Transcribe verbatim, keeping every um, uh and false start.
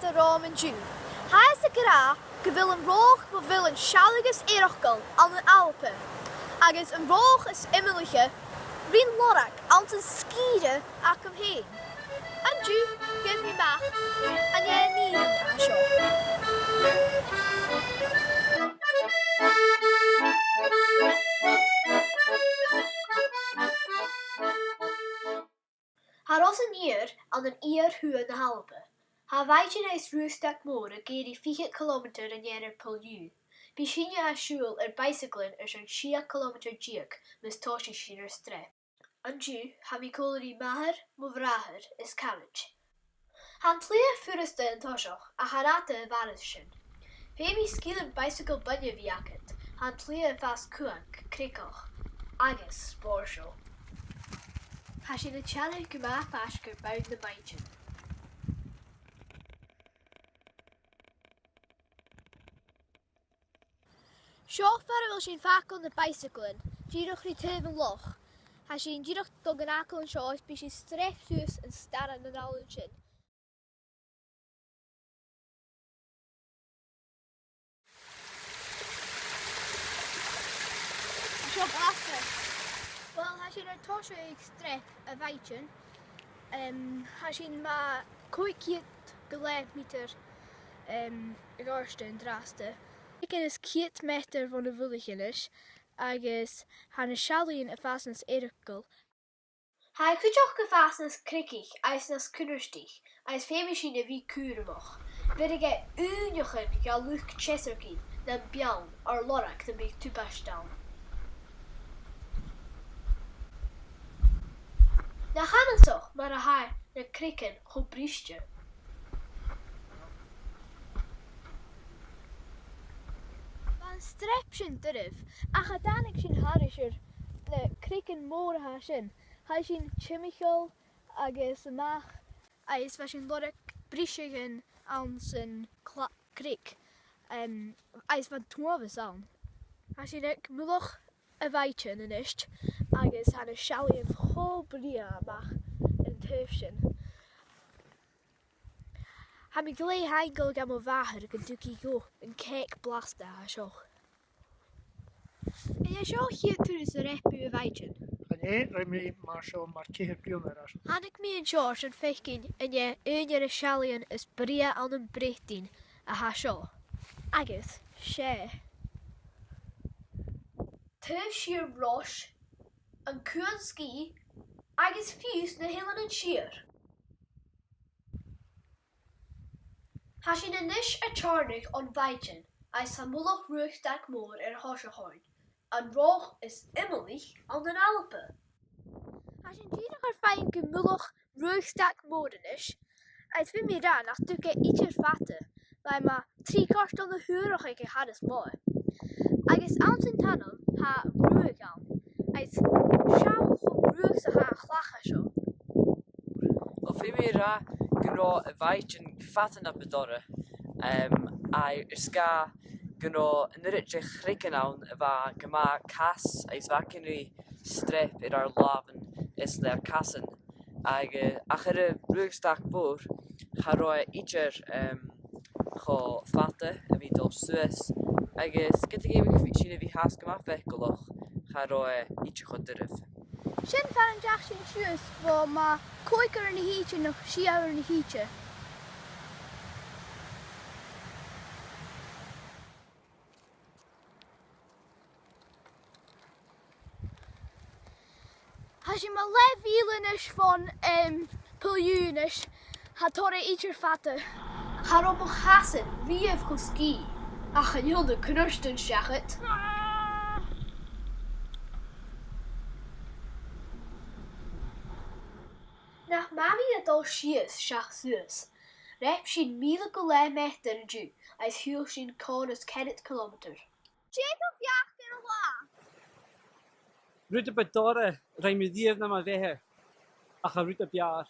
Blasta romham an-diugh. Thathas ag ràdh gu bheil an Ròch mu bheil an sealladh as iongantaiche ann an Alba, agus an Ròch as iomallaiche rin lorg anns an sgìre agam fhèin. An-diugh, gheibh mi a-mach an e an nì a tha seo. Tha Ros an Iar ann an iar-thuath na h-Alba. Tha a' mhaighdeann is Ruadh Stac Mòr ag èirigh fichead cilemeatair an ear air Poll Iù. Bidh sinne a' siubhal air baidhsagalan airson sia cilemeatair deug mus tòisich sinn ar streap. An-diugh, tha mi còmhla ri m' athair, mo bhràthair is caraid. Tha an t-slighe furasta an toiseach, ach tha e fada a' faireachdainn sin. Feumaidh sgilean baidhsagail buidhe a bhith agad, tha an t-slighe a' fàs cumhang, creagach agus spòrsail. Tha sinn a' teannadh gu math faisg air bonn na maighdinn. Seo far a bheil sinn a' fàgail na baidhsagalan, dìreach ri taobh an loch. Tha sinn dìreach a' dol dhan fhàgail an seo, is bidh sinn a' streap suas an staran an àm sin. Seo blasta. Uill, tha sinn air tòiseachadh a' streap a' mhaighdeann. Em, tha sinn mu chòig ceud gu leth meatair, em, a dh'àirde an-dràsta. Aig an ceud meatair bhon a' mhullach a-nis, agus tha na seallaidhean a' fàs nas iongantaiche. Tha e cuideachd a' fàs nas creagaiche agus nas cunnartaiche, agus feumaidh sinn a bhith cùramach. Bheireadh e ùine dha luchd-teasairginn nam beann air lorg nam biodh tubaist ann. Nach annasach mar a tha na creagan cho briste. Bha an streap sin doirbh, ach a' dèanamh sin thairis air na creagan mòra a tha sin, chaidh sinn timcheall agus a-mach, agus bha sinn a' lorg briseadh anns an cla-, creag, em, agus bha an t-uabhas ann. Tha sinn aig mullach a' mhaighdeann a-nis, agus tha na seallaidhean cho brèagha a-mach an taobh sin. Tha mi glè thaingeil dha mo mhàthair gun tug i dhomh an cèic blasta a tha seo. An e seo a' chiad turas a shreap thu a' mhaighdeann? Chan e, rinn mi mar seo mar ceithir bliadhna air ais. Thàinig mi an seo airson faicinn an e aon de na seallaidhean as brèagha ann am Breatainn a tha seo. Agus 's e. Taobh siar Rois, an Cuan Sgìth, agus fiù 's na h-Eileanan Siar. Tha sinn a-nis a' teàrnadh on mhaighdeann, agus tha mullach Ruadh Stac Mòr air thoiseach oirnn, an ròch as iomallaiche ann an Alba. Tha sinn dìreach air faighinn gu mullach Ruadh Stac Mòr a-nis, agus feumaidh mi ràdh nach tug e idir fada, bha e mu thrì cairteal na h-uarach aig a' cheann as motha. Agus anns an t-ainm tha ruadh ann, agus seall cho ruadh 's a tha a' chlach seo. Uill, feumaidh mi ràdh gun robh a' mhaighdeann fada na bu dorra, em, air sgàth gun robh an uiread de chreagan ann a bha gu math cas, agus bha againn ri streap air ar làmhan is le ar casan. Ag, eh, ach air an Ruadh Stac Mòr, cha robh e idir, em, cho fada a bhith a' dol suas, agus ged a dh'fheumadh sinn a bhith fhathast gu math faiceallach, cha robh e idir cho doirbh. Sin far an deach sinn suas bho mu chòig uairean a thìde no sia uairean a thìde. Tha sinn mu leth mhìle a-nis bhon, em, Poll Iù a-nis. Tha e toirt idir fada. Cha robh mo chasan riamh cho sgìth, ach chan eil na cunnartan seachad. Nach math a bhith a' dol sìos seach suas. Shreap sinn mìle gu leth meatair an-diugh, agus shiubhail sinn còrr is ceathrad cilemeatair. Dè do bheachd air an là? Rud a bu dorra a rinn mi riamh nam bheatha, ach tha e rud a b' fheàrr.